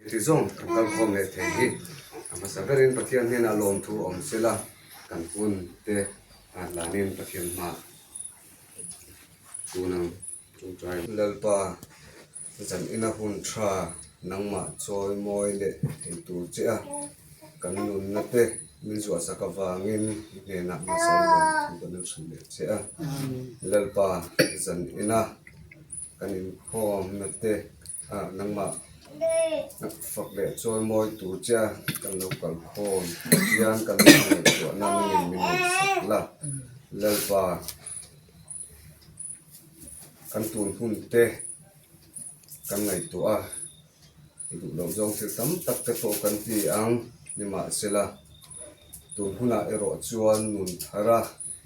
Heti zawng kan kal khawm leh thei hi a hmasa berin Pathian hnenah lawmthu awm sela kan hun te a hlanin Pathian hmaah tun ang tawngtai. Lalpa zan ina hun tha nangmah chawi mawi leh thei tur che a kan nunna te min zuahsak avangin i hnenah hmasa i lawmthu kan lo hrilh leh che a. Lalpa zan ina kan inkhawmna te ah nangmah fak leh chawi mawi tur che a kan lo kal khawm hian kan lo ngaihtuahna nangin min ngaihsak la. Lalpa kan tun hun te kan ngaihtuah a, i duh loh zawng thil tam tak te pawh kan ti ang nimahsela tun hunah erawh chuan nun thar a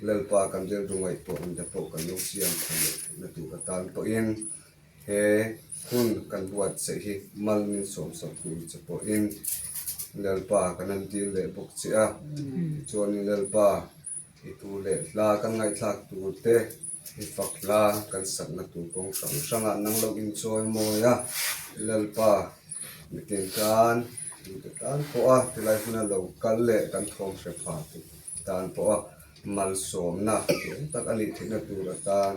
Lalpa kan rilru ngaihtuah ang te pawh kan lo siam thar leh theihna tur atan pawhin he hun kan buatsaih hi mal min sawmsak tur che pawhin Lalpa kan han dil leh bawk che a, tichuanin Lalpa. I tu leh hla kan ngaihthlak tur te, i fak hla kan sakna tur kawng hrang hrangah nang lo inchawi mawi a, Lalpa mitin tan, tute tan pawha tilai hmuna lo kal leh kan thawm hre pha te tan pawha malsawmna eng tak a nih theihna tur atan.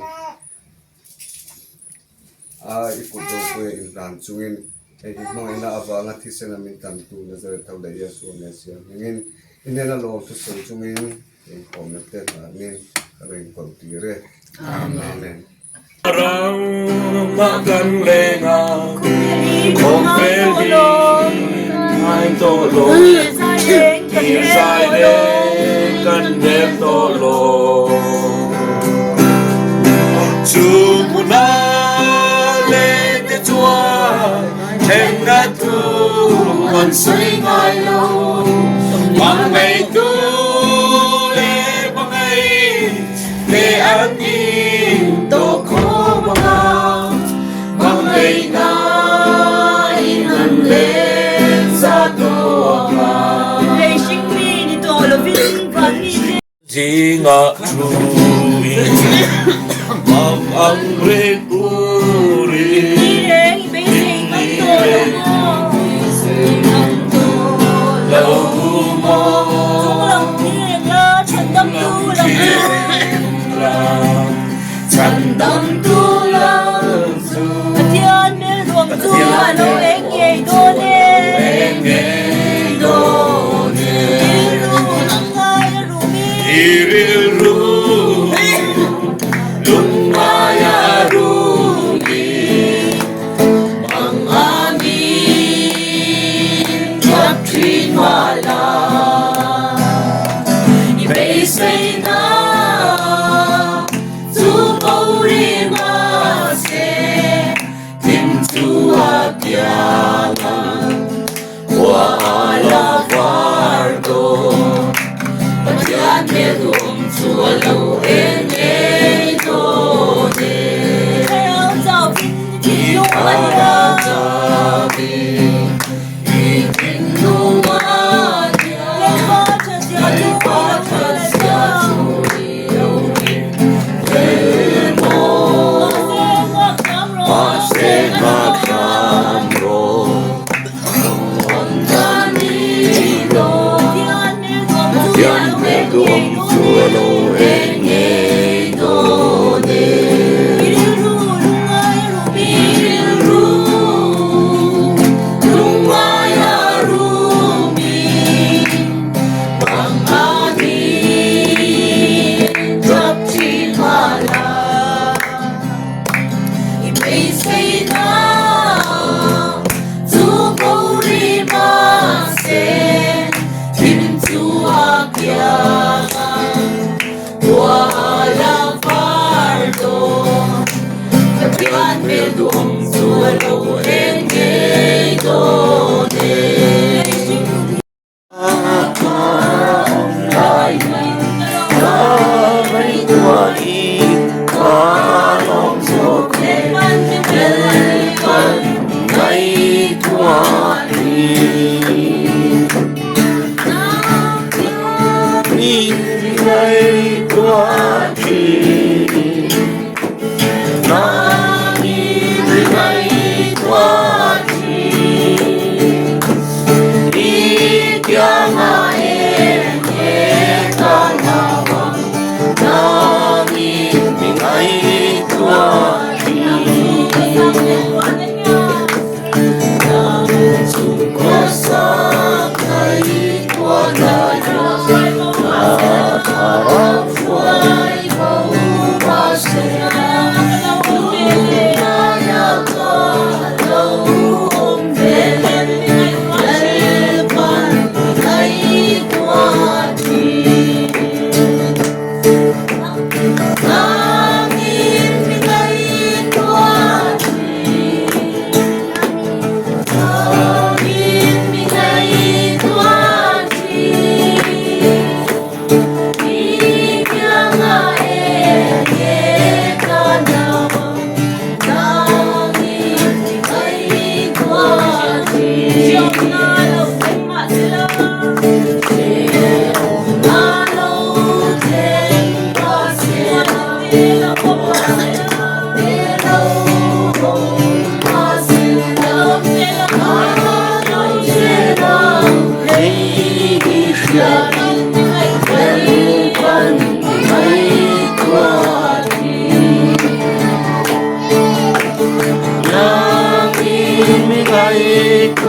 A i kut ropuia inhlan chungin hei hi hmangaihna avanga thisen a min tlantu Nazareth ho leh Yeshua Messiah hmingin i hnena lawm thusawi chungin inkhawmna te hlanin ka lo inkoh tir e. Amen. Ramah kan leng a, khawvel hi ngai tawh lo, thir zai reng kan rel tawh lo. Chu hmuna leng te chuan thenna thu an sawi ngai lo, hmangaihtu leh hmangaih te an in tawh khawm ang a, hmangaihna in an len za tawh ang a. Lei hringmi ni tawh lovin van mi te. Zingah thuin mang ang reng urin. Ni reng i beisei ngam tawh lo maw? Lo maw? Chung lam thi reng la chhandamtu lam chu. Chhandamtu lam chu. Pathian hmel ruang chu a lo eng ngei dawn e. Rilru lungngai a rum i. Rilru lungngai a rum i. Mangani ṭap ṭhin mah la i beiseina chu ko ri mahse thim chu a piang a, khua a la var dawn. Pathian hmel duhawm chu a lo en ngei dawn e. Thlarau chauhin i thinlung a nia. Thlarau chauhin i thinlung a nia. Lalpa that zia chu i lo hrilh a nia. Mahse nghak hram rawh. Pathian hmel duhawm chu a lo eng ngei dawn e.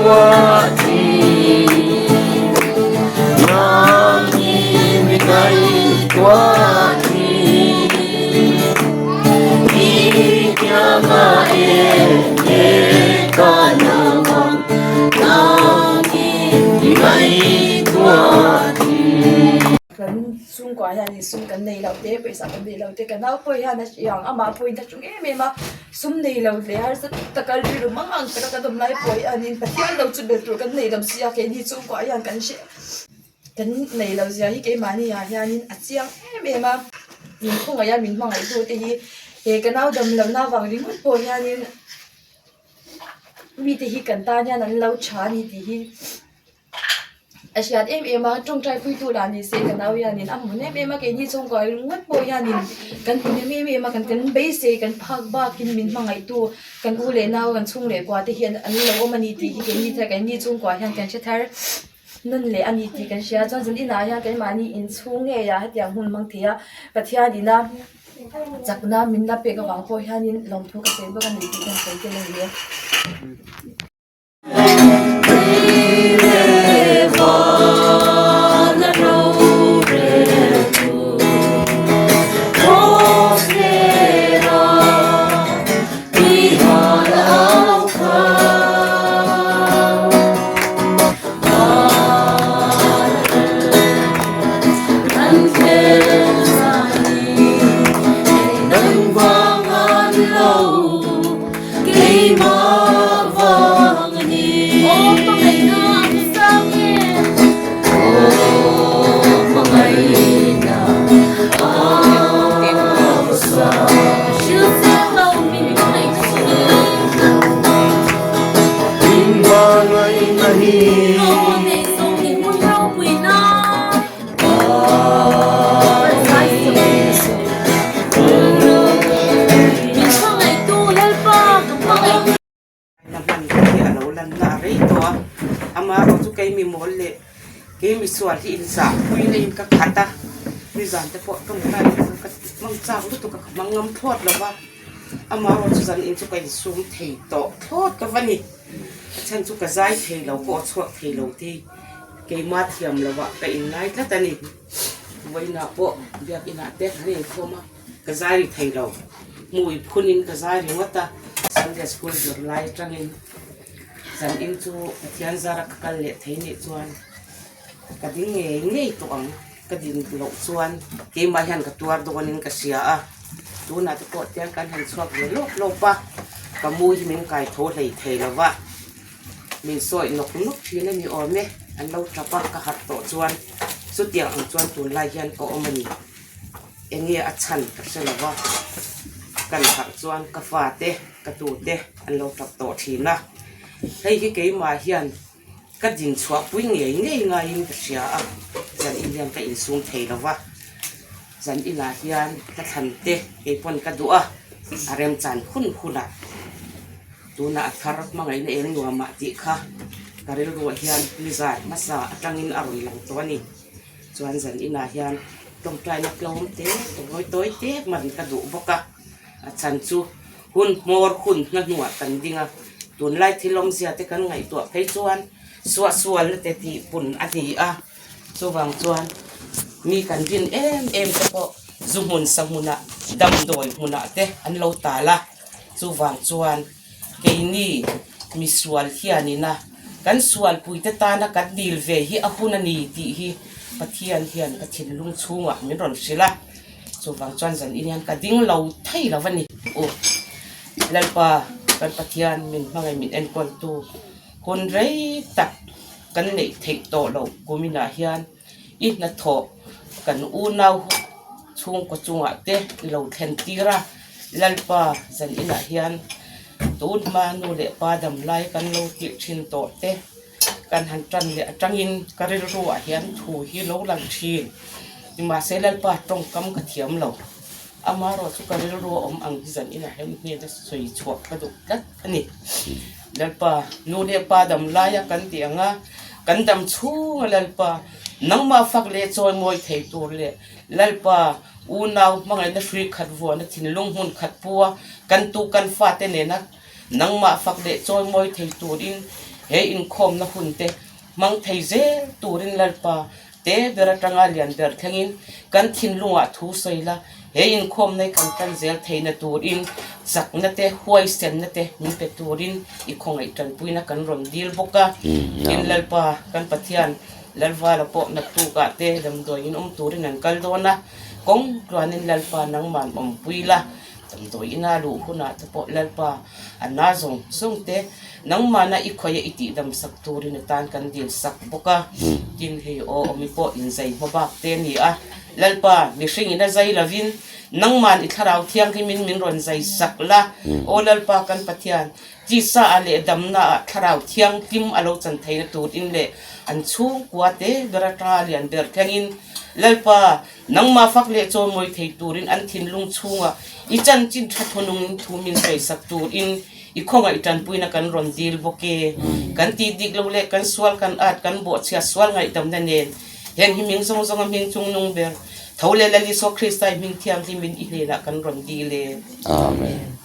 ngaihtuah thin Nangin min ngaihtuah thin I kianga eng nge ka nang ang Nangin min ngaihtuah thin. Kan chhungkua hian in sum kan nei lo te pawisa kan nei lo te ka nau pawh hian a hria ang amah pawhin a tung em em a sum nei lo hle harsa tak a rilru mang ang taka kan awm lai pawh hianin Pathian lo chu belh tur kan nei lo sia keini chhungkua hian kan hre kan nei lo zia hi keimahni ah hianin a chiang em em a min khawngaih a min hmangaih tu te hi he ka nau dam lohna avang ringawt pawh hianin mite hi kan tan hian an lo tha a ni tih hi. A hriat em em a tawngtai puitu lah ni se ka nau hianin a hmu em em a keini chhungkua ringawt pawh hianin kan hmu hnem em em a kan kan beisei kan phak bakin min hmangaih tu kan u leh nau kan chhung leh kua te hian an lo awm a ni tih hi keini thar keini chhungkua hian kan hre thar nawn leh a ni tih kan hria chuan zan inah hian keimahni inchhung ngei ah hetiang hun hmang thei a Pathian ina chakna min la pek avang pawh hianin lawmthu ka sawi bawk a ni tih kan sawi tel a ni e. Na hman te hi a lo lan na a rei tawh a, amaherawh chu kei mi mawl leh kei mi sual hi inzah pui na in ka khat a, nizan te pawh tawngtai chu ka hmang chak lutuk a ka hmang ngam thlawt lo va, amaherawh chu zan in chu ka insum thei tawh thlawt ka va ni, a chhan chu ka zai thei lo pawh a chhuak thei lo te hi keimah thiam lo ah ka inngai tlat a ni, vawiinah pawh biakinah te kan inkhawm a. Ka zai ri thei lo. Hmui phunin ka zai ringawt a. Sunday school zir lai atangin zan in chu Pathian zara ka kal leh thei nih chuan ka ding ngei ngei tawh ang. Ka din loh chuan keimah hian ka tuar dawnin ka hria a. Tunah te pawh tiang kan han chhuak ve lawp lawp a, ka mu hi min kai tho hlei thei lo va. Min sawi nawk nawk thin a ni awm e. An lo tap a, ka harh tawh chuan chutiang ang chuan tunlai hian ka awm a ni. Enge a chhan ka hre lo va, kan harh chuan ka fate ka tute an lo tap tawh thin a, hei hi keimah hian ka din chhuah pui ngei ngei ngaiin ka hria a, zan in hian ka insum thei lo va, zan inah hian ka thlan te keipawn ka duh a, a remchan hun hunah tunah a thar hmangaihna eng nuamah tih kha ka rilruah hian nizan hmasa atangin a rawn lang tawh a ni. Chuan zan inah hian tawngtaina tlawm te tawi tawi te hman ka duh bawk a, a chhan chu hun hmawr hun hna hnuah kan ding a, tunlai thil awmzia te kan ngaihtuah phei chuan suahsualna te tih pun a ni a, chuvang chuan mi kan rin em em te pawh zu hmun sa hmunah damdawi hmunah te an lo tal a, chuvang chuan. Keini misual hianina kan sualpuite tana kan dil ve hi a hun a ni tih hi Pathian hian ka thinlung chhungah min rawn hrilh a, chuvang chuan zan in hian ka ding lo thei lo a ni. U Lalpa kan Pathian min hmangaih min enkawltu hun rei tak kan neih theih tawh loh kuminah hian i hnathawh kan unau chhungkaw chungah te i lo thlen tir a, Lalpa zan inah hian tun hma nu leh pa dam lai kan lo tih thin tawh te kan han tan leh atangin ka rilru ah hian thu hi lo lang thin nimahse Lalpa tawngkam ka thiam lo amaherawh chu ka rilru a awm ang hi zan inah hian hnena sawi chhuah ka duh tlat a ni. Lalpa, nu leh pa dam laia kan tih ang a, kan dam chhunga Lalpa, nangmah fak leh chawimawi thei tur leh Lalpa, unau hmangaihna hrui khat vuahna thinlung hmun khat pua kan tu kan fate nena nangmah fak leh chawimawi thei turin He inkhawmna hun te hmang thei zel turin Lalpa te ber atanga lian ber thlengin kan thinlungah thu sawi la, he inkhawmna hi kan tan zel theihna turin chakna te, huaisenna te min pe turin i khawngaih tanpuina kan rawn dil bawk a. Tin, Lalpa kan Pathian Lalvala pawh naktukah te damdawiin awm turin an kal dawn a, kawng tluanin Lalpa nangman awmpui la. Damdawi ina luh hunah te pawh Lalpa a na zawng zawng te nangmahna i khawih a i tihdam sak turin a tan kan dil sak bawk a. Tin, hei aw awmi pawh inzai hma bak te a ni a. Lalpa, mihring ina zai lovin nangman i thlarau thianghlimin min rawn zai sak la. Aw Lalpa kan Pathian, tisa ah leh damna ah thlarau thianghlim a lo chan theihna turin leh an chhungkua te ber atanga lian ber thlengin Lalpa, Nangmah fak leh chawimawi thei turin an thinlung chhungah i chanchin tha thunungin thu min sawisak turin i khawngaih tanpuina kan rawn dil bawk e. Kan tih dik lo leh kan sual kan at kan bawhchhia sual ngaihdamna nen heng hi ming zawng zawnga hming chungnung ber tho leh Lal Isua Krista i hming thianghlimin i hnenah kan rawn dil e. Amen.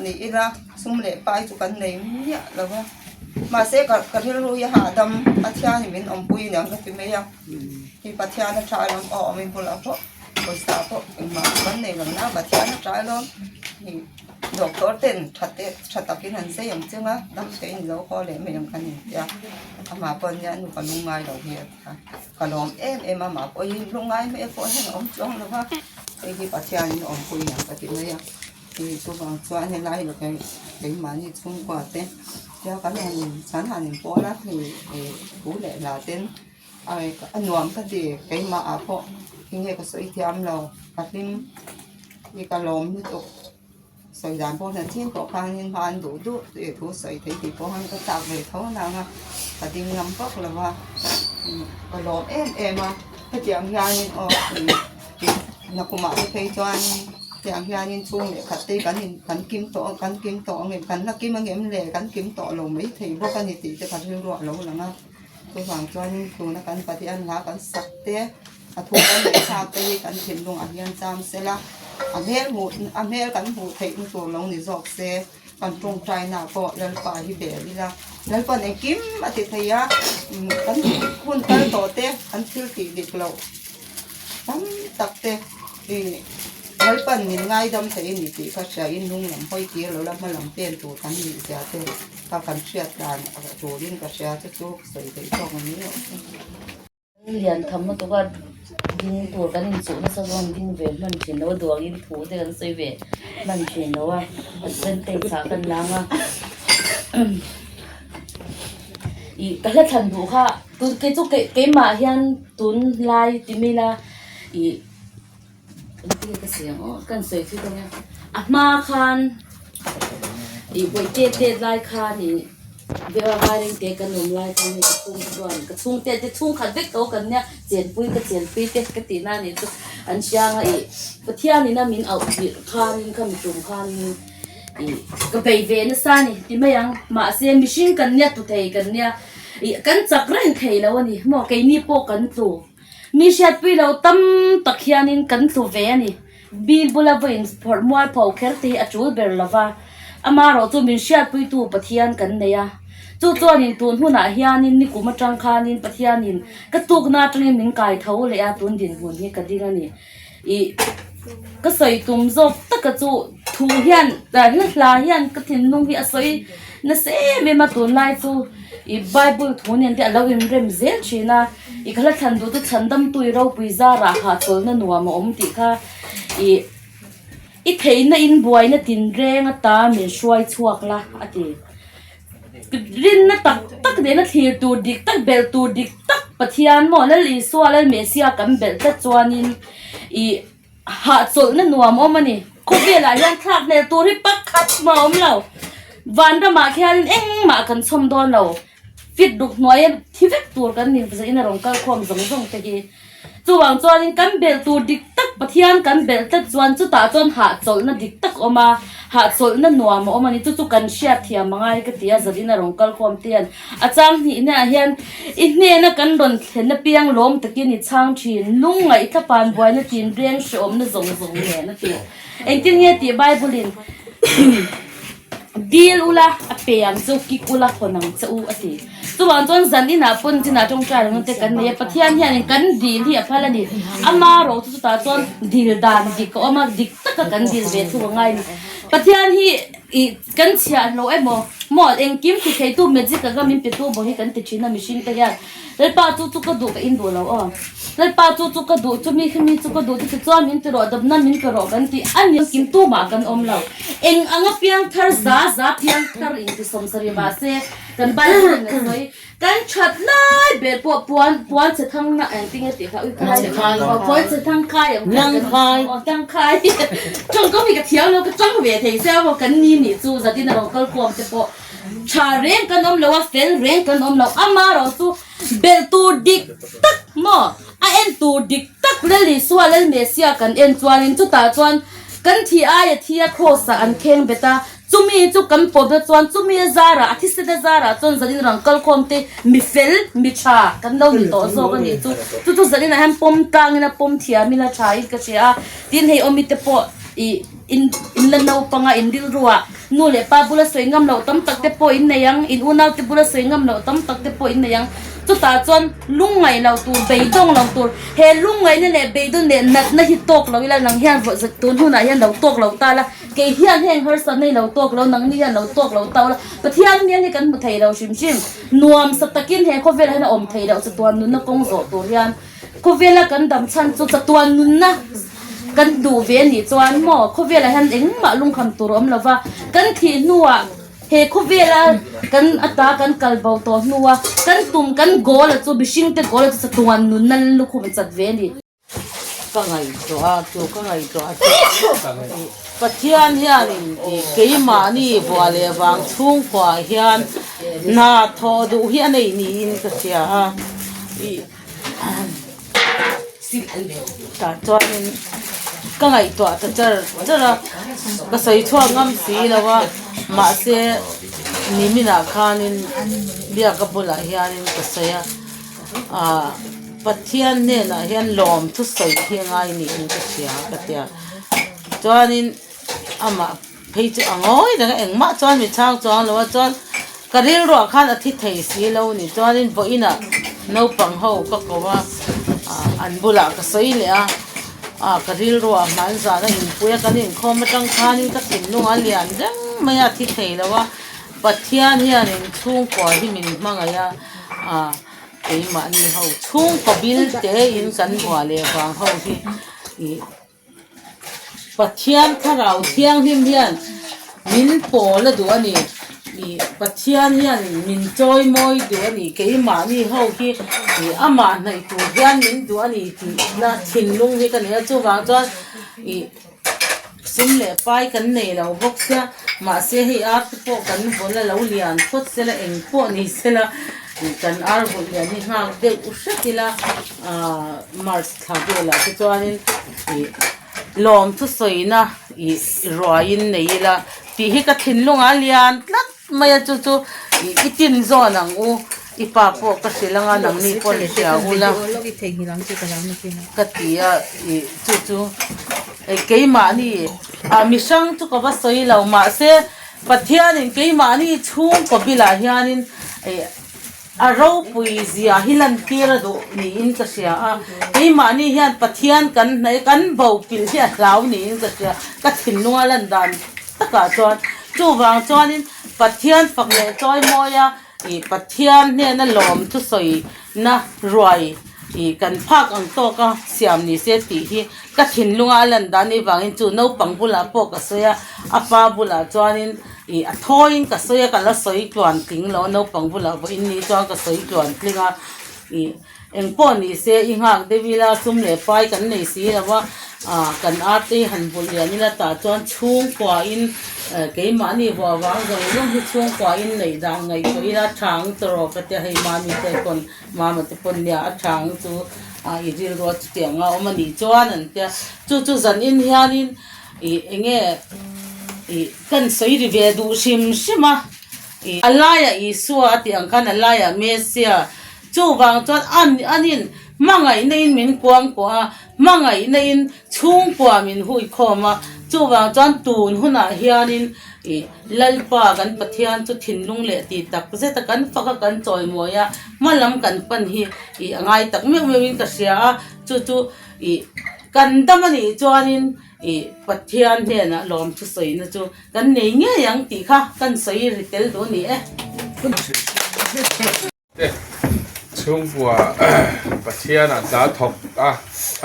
ni ila sum leh pai chu kan nei miah lo va mahse ka ka rilru hi a hahdam Pathianin min awmpui aniang ka ti mai a hi Pathian a tha alawm aw awm in bulah pawh pawisa pawh engmah kan nei lo na Pathian a tha alawm ih doctor ten tha te tha takin an zai ang cheng a dam te in lo haw leh mai ang kan intia amah pawh nia nu ka lungngai lo hi a ti a ka lawm em em a mah pawh hi lungngai hmel pawh hian a awm chuang lo va hei hi Pathianin a awmpui ang ka ti mai a ih chuvang chuan helai hi keimahni chhungkua te tia kan han in kan han inpawl a hei ih thu leh hla ten a nuam ka ti keimah ah pawh enge ka sawi thiam lo ka hlim hi ka lawm lutuk sawi dan pawh hian chin pawh khanin hma an duh duh tih thu sawi thei tih pawh khan ka chak ve tho nang a ka ding ngam vak lo va ka lawm em em a hetiang hianin aw nakumah te phei chuan hetiang hianin chhung leh khat te kan in kan kim tawh kan kim tawh ang em kan la kim ang em le kan kim tawh lo maithei bawk a ni tih te ka rilruah a lo lang a. Chuvang chuanin tuna kan Pathian hla kan sak te, a thu kan leh thlak te hi kan thinlungah hian cham sela, a hmel hmuh a hmel kan hmuh theihna tur lo ni zawk se, kan tawngtaina pawh Lalpa hi bel ila, Lalpa'n engkim a ti thei a, kan hun kal tawh te, kan thil tih dik loh tam tak te ih Lalpa'n min ngaidam thei a ni tih kha hriain hnung lam hawi tir lo la hma lam pen tur kan nih zia te. Ka kan hriat dan turin ka hria che chu sawi theih tawk ang ni awm e. Lian tham lutuk a ding tur kan inchuh nasa zawng ding ve hman thin lo a duangin thu te kan sawi ve hman thin lo a percentage ah kan lang a ih ka hla thlan duh kha tun kei chu keimah hian tun lai ti mila ih Engtin ka sawi ang aw kan sawi thut ania a hma khan ih vawi tet tet lai khan ih vela vai reng te kan awm lai khan hei ka chhung te chuan ka chhung te te chhung khat vek tawh kan nia chenpui ka chenpui te ka tih na nih chu an hriang a ih Pathian in a min auh tirh khanin kha mi tum khanin ih ka bei ve nasa a ni ti mai ang mahse mihring kan nia tu thei kan nia ih kan chak reng thei lo a ni maw keini pawh kan tlu. Mi hriatpui lo tam tak hianin kan tlu ve a ni. Bil bula vawiin phawrh mual pho kher te hi a tul ber lo va, amaherawh chu min hriatpuitu Pathian kan nei a. Chu chuanin tun hunah hianin nikum atang khanin Pathianin ka tukna atangin min kai tho leh a, tun dinhmun hi ka ding a ni. Ih, ka sawi tum zawk taka chu thu hian hla hla hian ka thinlung hi a sawi nasa em em a tunlai chu ih bible thu nen te a lo inrem zel thin a ih ka hla thlan duh chu chhandamtu i ropui zarah hahchawlhna nuam a awm tih kha ih i theihna in buaina tinreng ata min hruai chhuak la a ti. Rinna tak tak nena thlir tur dik tak, belh tur dik tak Pathian maw Lal Isua Lal Messia kan belh tlat chuanin ih hahchawlhna nuam awm a ni. Khawvelah hian thlak hnel tur hi pakhat mah a awm lo. Vanramah khianin engmah kan chhawm dawn lo. Fit ruk hnuaia thi vek tur kan ni zain a rawn kal khawm zawng zawng te hi. Chuvang chuanin kan belh tur dik tak Pathian kan belh tlat chuan chutah chuan hahchawlhna dik tak a awm a, hahchawlhna nuam a awm a ni. Chu chu kan hriat thiam a ngai ka ti a, Zalina rawn kal khawm te hian a chang hnihnaah hian i hnena kan rawn thlen apiang lawm takin i chhang thin, lungngaih thlapan buaina tin reng hrehawmna zawng zawng nen a ti. Engtin nge tih Bible-in Dil ula a pe ang che u, kik ula hawn ang che u a ti. Chuvang chuan zan inah pawn chinah tawngtai reng te kan nei a, Pathian hianin kan dil hi a phal a ni. Ama ro chu chutah chuan dil dan dik a awm a, dik taka kan dil ve thung a ngai a ni. Pathian hi ih kan chhiah hlawh emaw maw engkim ti theitu magic anga min pe tu maw hi kan ti thin a mihring te hian. Lalpa chu chu ka duh ka in duh lo aw. Lalpa chu chu ka duh chumi khimi chu ka duh chu chuan min ti rawh dawpna min pe rawh kan ti a ni kim tumah kan awm lo. Eng anga piangthar za za piangthar in ti sawmsarih mahse kan Bible in a sawi kan that lai ber pawh puan puan chhe thang na engtin nge tih kha ui khai aw puan chhe thang khai ang khai aw tang khai tawngkam hi ka thiam lo ka tang ve thei sia maw kan ni nih chu zatin a rawn kal khawm te pawh Tha reng kan awm lo a, fel reng kan awm lo. Amaherawh chu belh tur dik tak maw, a en tur dik tak Lal Isua, Lal Messia kan en chuanin chutah chuan kan thi aia thi a cross ah an kheng bet a, chumi chu kan pawmna chuan chumi a zarah, a thisen a zarah chuan zanin rang kalkhawm te mi fel, mi tha kan lo ni tawh zawk a nih chu. Chu chu zanin ah hian pawm tlangin a pawm thiamin a tha in ka hria a, tin hei awmi te pawh ih in la naupang a, in rilru ah. Nu leh pa bula sawi ngam loh tam tak te pawh in nei ang, in unau te bula sawi ngam loh tam tak te pawh in nei ang. Chutah chuan lungngaih loh tur, beidawng loh tur, he lungngaihna leh beidawn leh natna hi tawk lo ila nang hian tun hunah hian lo tawk lo ta la, kei hian heng harsatna hi lo tawk lo, nangni hian lo tawk lo ta ula, Pathian hmel hi kan hmu thei lo hrim hrim. Nuam sa takin he khawvelah hian a awm thei loh chatuan nunna kawng zawh tur hian khawvela kan dam chhan chu chatuan nunna kan duh ve anih chuan maw khawvelah hian engmah lungkham tur a awm lo va, kan thih hnuah he khawvela kan ata kan kal bo tawh hnua kan tum kan goal a chu mihring te goal a chu chatuan nunna lukhum chat ve a ni. Ka ngaihtuah a chu ka ngaihtuah a chu Pathian hianin tih keimahni vua leh vang chhungkuaah hian hna thawh duh hi a nei niin ka hria a ih tah chuanin ka ngaihtuah ta char char a ka sawi chhuak ngam si lo a mahse niminah khanin biaka bulah hianin ka sawi a. Ahh Pathian hnenah hian lawm thusawi hi a ngai niin ka hria ka tia chuanin amah phei chu a ngawi reng a engmah chuan mi chhang chuang lo a chuan ka rilruah khan a thi thei si lo ni chuanin vawiinah naupang ho ka ko a ah an bulah ka sawi leh a ah ka rilruah hmanzan a inpui a kan inkhawm atang khanin ka thinlung a lian reng mai a a thi thei lo a Pathian hianin chhungkua hi min hmangaih a. A keimahni ho chhungkaw bil te in kan buah leh vang ho hi ih Pathian thlarau thianghlim hian min pawl a duh a ni ih Pathian hian min chawi mawi duh a ni keimahni ho hi ih amah hnaih tur hian min duh a ni tih na thinlung hi ka nei a chuvang chuan ih. Sum leh pai kan nei lo bawk sia, mahse hei ar te pawh kan vawn a lo lian phawt sela eng pawh ni sela kan ar vawlh lian hi nghak deuh hret ila ahh March thla velah te chuanin ih lawm thusawina ih ruaiin nei ila tih hi ka thinlungah a lian tlat mai a chu chu ih i tin zawn ang u i pa pawh ka hrilh anga nangni pawh ni hria ula ka ti a ih chu chu. Keimahni ah mihrang chu ka va sawi lo mahse Pathianin keimahni chhungkaw bilah hianin a ropui zia hi lantir a duh niin ka hria a, keimahni hian Pathian kan hnaih kan bo pilh hi a hlau niin ka hria ka thinlunga lan dan takah chuan chuvang chuanin Pathian fak leh chawimawi a Ih Pathian hnena lawm thusawi na ruai ih kan phak ang tawk a siam ni se tih hi ka thinlunga a lan dan anih vangin chu naupang bulah pawh ka sawi a, a pa bulah chuanin ih a thawiin ka sawi a ka la sawi tluan tling lo a naupang bulah vawiin ni chuan ka sawi tluan tling a ih Eng pawh ni se i nghak deuh ila sum leh pai kan nei si lo a, ah kan ar te hi han vulh lian ila tah chuan chhungkuain keimahni vuah vang zawng zawng hi chhungkuain neih dan ngaihtuah ila tha ang tawh ka tia hei mami te pawn mama te pawn nia a tha ang chu ah i rilru a chutiang a awm a nih chuan an tia chu chu zan in hianin ih eng nge ih kan sawi ri ve duh hrim hrim a ih a laiah Isua a tih ang khan a laiah Messia Chuvang chuan an anin hmangaihna in min kuangkuah a, hmangaihna in chhungkua min hui khawm a, chuvang chuan tun hunah hianin ih Lalpa kan Pathian chu thinlung leh tih tak zet a kan fak a kan chawimawi a, hma lam kan pan hi ih a ngai tak meuh meuhin ka hria a, chu chu ih kan dam a nih chuanin ih Pathian hnenah lawm thusawina chu kan nei ngei ang tih kha kan sawi ri tel duh a ni e. Te chhungkua Pathianah tla thawk a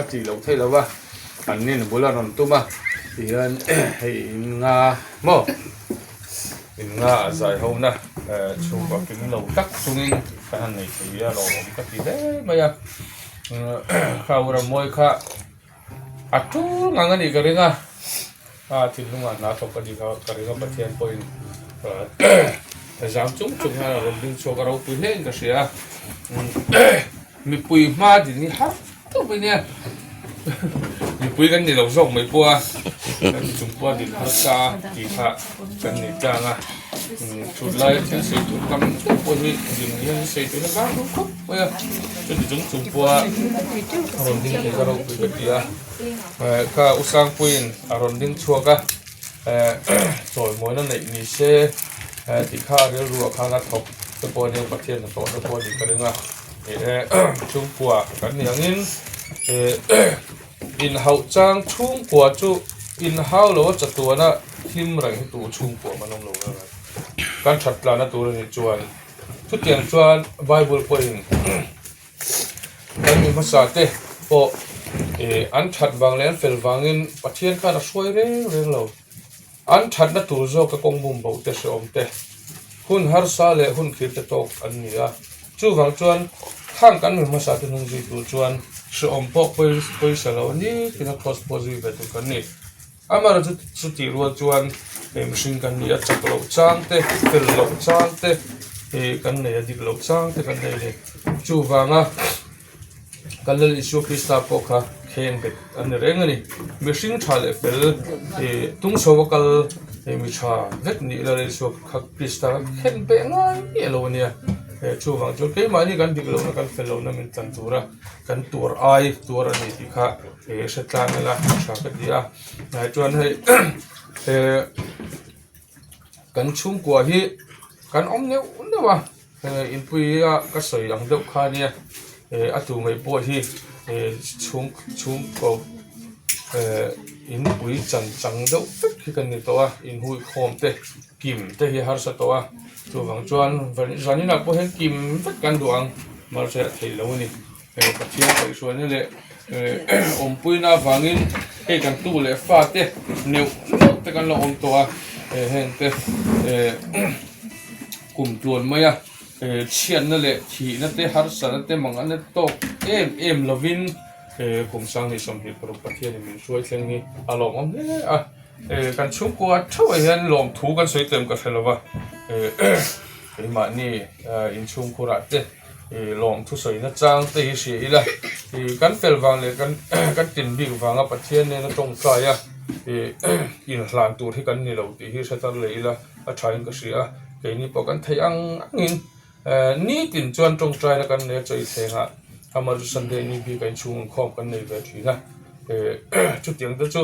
a tih loh theih loh a an nin bul a rawn tum a tihian hei in nga maw in nga a zai ho na chhungkua kim lo tak chungin kan han nei thei a lawmawm ka ti hle mai a kha ura mawi kha A tul ngang a nih ka ring a, a thinlungah hna thawk a nih kha ka ring a, Pathian pawhin zam chung chung hian a rawn ding chhuak a ropui hle in ka hria a, mipui hma din hi har deuh mai nia, mipui kan ni lo zawk mai pawh a, kan chung pawh a din harsa tih kha kan ni tlang a, thut laia thil sawi tur tam deuh pawh hi din hian sawi tur a vang duh khawp mai a, chuti chung chung pawha a rawn ding thei kha ropui ka ti a, kha Usangpuiin a rawn ding chhuak a. Chawimawina neih ni se tih kha rilruah khan a thawk te pawh ania Pathian hnathawh te pawh a nih ka ring a chhungkua kan nih angin inhauh chang chhungkua chu inhau lo a chatuana hlim reng hi tur chhungkua man awm lo reng a kan that tlanna tur a nih chuan chutiang chuan bible pawhin. Kan mi hmasa te pawh ih an that vang leh an fel vangin Pathian khan a hruai reng reng lo. An thatna tur zawka kawng bum bo te hrehawm te, hun harsa leh hun khir te tawk an ni a. Chuvang chuan khang kan mi hmasa te hnung zui tur chuan hrehawm pawh pawisa lo a ni tiin a cross pawh zui ve tur kan ni. Amaherawhchu chu tih rual chuan hei mihring kan nih a chak loh chang te, fel loh chang te ih kan nei a, dik loh chang te kan nei a ni. Chuvanga kan Lal Isua Krista pawh kha kheng bet a ni reng a ni. Mihring tha leh fel ih tung chho a kal hei mi tha vek nih Lal Isua Krista kha khen beh ngai miah lo a nia. Chuvang chuan keimahni kan dik lohna kan fel lohna min tlan tura kan tuar ai tuar a ni tih kha. He hre tlang ila tha ka ti a hnai chuan hei kan chhungkua hi kan awm neuh neuh a inpui a ka sawi ang deuh kha ania a tu mai pawh hi chhung chhungkaw inpui chan chang deuh vek hi kan ni tawh a inhuikhawm te kim te hi a harsa tawh a chuvang chuan zaninah pawh hian kim vek kan duh ang mahse a theih loh a ni. Hei Pathian kaihhruaina leh awmpuina avangin hei kan tu leh fate neuh neuh te kan lo awm tawh a, heng te kum tluan mai a chhiatna leh thihna te harsatna te manganna te tawk em em lovin kum sanghnih 26 Pathianin min hruai thleng hi a lawmawm hle a, kan chhungkua theuhah hian lawmthu kan sawi tlem ka hre lova keimahni inchhungkhurah te. Ih lawm thusawi nachang te hi hria ila ih kan fel vang leh kan kan tin bik vanga Pathian nena tawngtai a ih inhlan tur hi kan ni lo tih hi hre tar leh ila a tha in ka hria a keini pawh kan theih ang angin eh nitin chuan tawngtaina kan nei a chawi thleng ah amah chu Sunday ni bik a inchhung inkhawm kan nei ve thin a eh chutiang te chu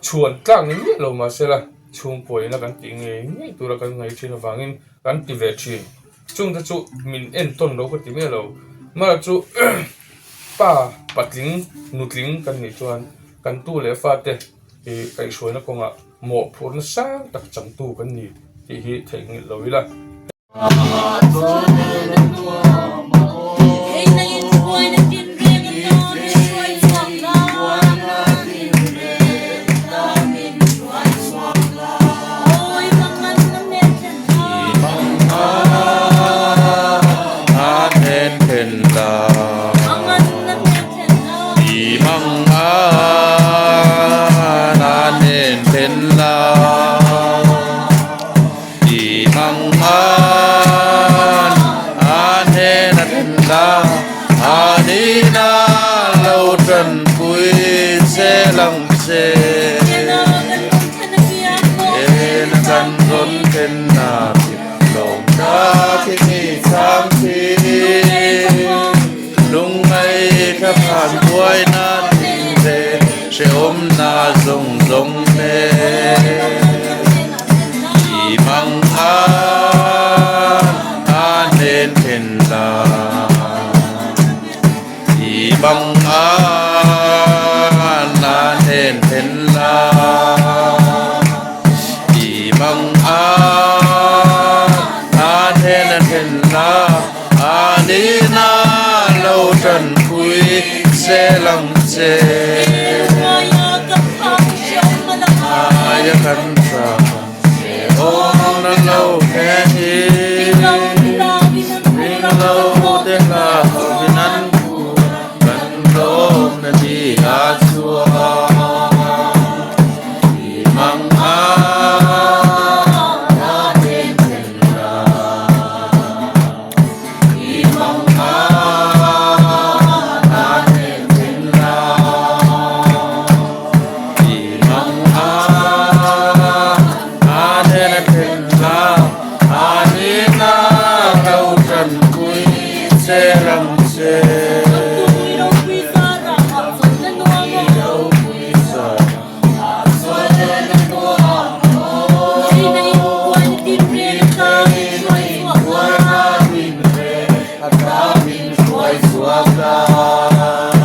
chhuan tlak ni miah lo mahsela chhungkaw ina kan tih ngei ngei tura kan ngaih thin avangin kan ti ve thin. Chungte chu min entawn lo ka ti miah lo. Mara chu pa patling nutling kan nih chuan kan tu leh fate ih kaihhruaina kawngah mawhphurhna sang tak changtu kan ni tih hi theihnghilh lo ila. hruai chhuak la.